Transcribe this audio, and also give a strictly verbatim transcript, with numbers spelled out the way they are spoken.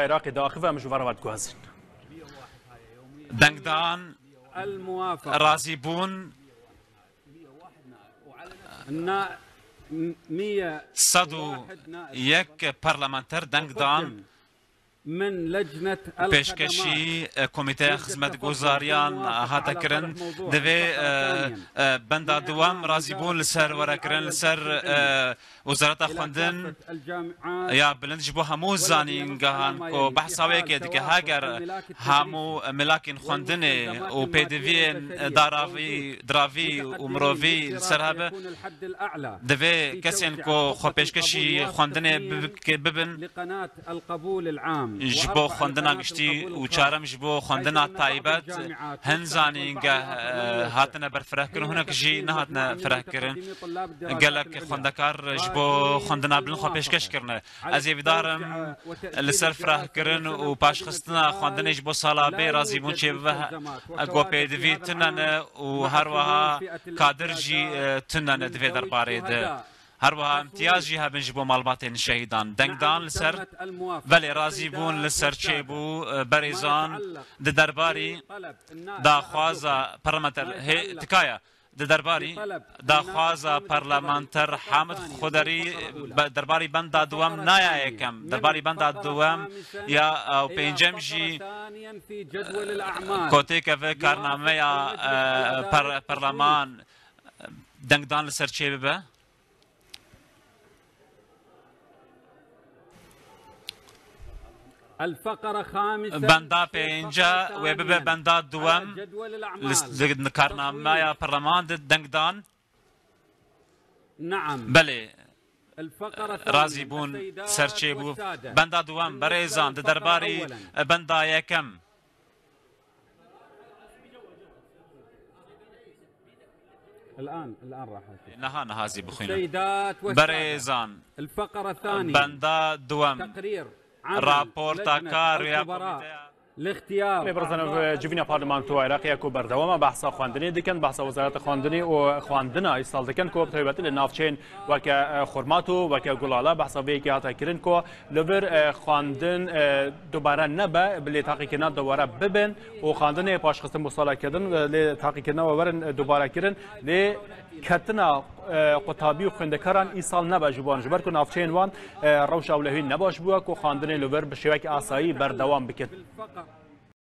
Iraqê diaxive, em ji we re diguhezin. Dengdan, razîbûn, sed û yek parlamenter deng dan. Pêşkêşî, e, Komîteya Xizmetguzariyan hate kirin. Divê, e, e, benda duwem razîbûn li ser were kirin, li ser, e, Wezareta Xwendin ya Bilind ji bo hemû zanîngehan ku behsa wê yekê dike, heger hemû milakên xwendinê û pêdiviyên daravî, diravî û mirovî li ser hebe, divê kesên ku xwe pêşkêşî xwendinê bibike-, bibin, ji bo xwendina giştî û çarem ji bo xwendina taybet, hin zanîngeh, e, hatine berfirehkirin, hinek jî nehatine firehkirin. Gelek xwendekar ji bo xwendina bilind xwe pêşkêş kirine. Ez ê hêvîdar im li ser firehkirin û paşxistina xwendinê ji bo sala bê razîbûn çêbibe, he-, ku pêdivî tune ne û her wiha kadir jî, e, tune ne di vê derbarê de. Her wiha imtiyaz jî hebin ji bo malbatên şehîdan. Dengdan li ser, belê, razîbûn li ser çêbû, e, berêzan di derbarî daxwaza parlamenter hê tikaya. Di derbarî daxwaza parlamenter Hamid Xuderî, be-, derbarî benda duwem naya yekem, derbarî benda duwem ya, e, û pêncem jî, e, ku têkeve karnameya, e, per-, perleman, e, dengdan li ser çê bibe. Benda pênca wê bibe benda duwem li s-, li, li karnameya perleman de dengdan. Belê, razî bûn, ser çêbû. Benda duwem, berêzan, di derbarî benda yekem. الآن، الآن راح أشوف. Niha, niha zî bixwînin. السيدات والسادة، Berêzan, الفقرة الثانية، benda duwem, تقرير عمل raporta لجنة kar ya الخبراء komîteya. لاختيار Em ê birazin, أعضاء civîna parlamentoya Iraqê ya ku berdewam e, behsa xwendinê dikin, behsa wezareta xwendinê û xwendina îsal dikin ku bi taybetî li navçeyên weke, e, Xurmato, weke Gulala, behsa vê yekê hate kirin ku li vir, e, xwendin, e, dubare nebe, bi lê taqîkirina dubare bibin û xwendinê paşxistin bo sala kedin, e, lê taqîkirina we werin, e, dubare kirin. Lê ketina, e, qutabî û xwendekaran îsal nebe ji wan, ji ber ku navçeyên wan, e, rewşa ewlehî nebaş bûye ku xwendinê li vir bi şêwekî asayî berdewam bikin.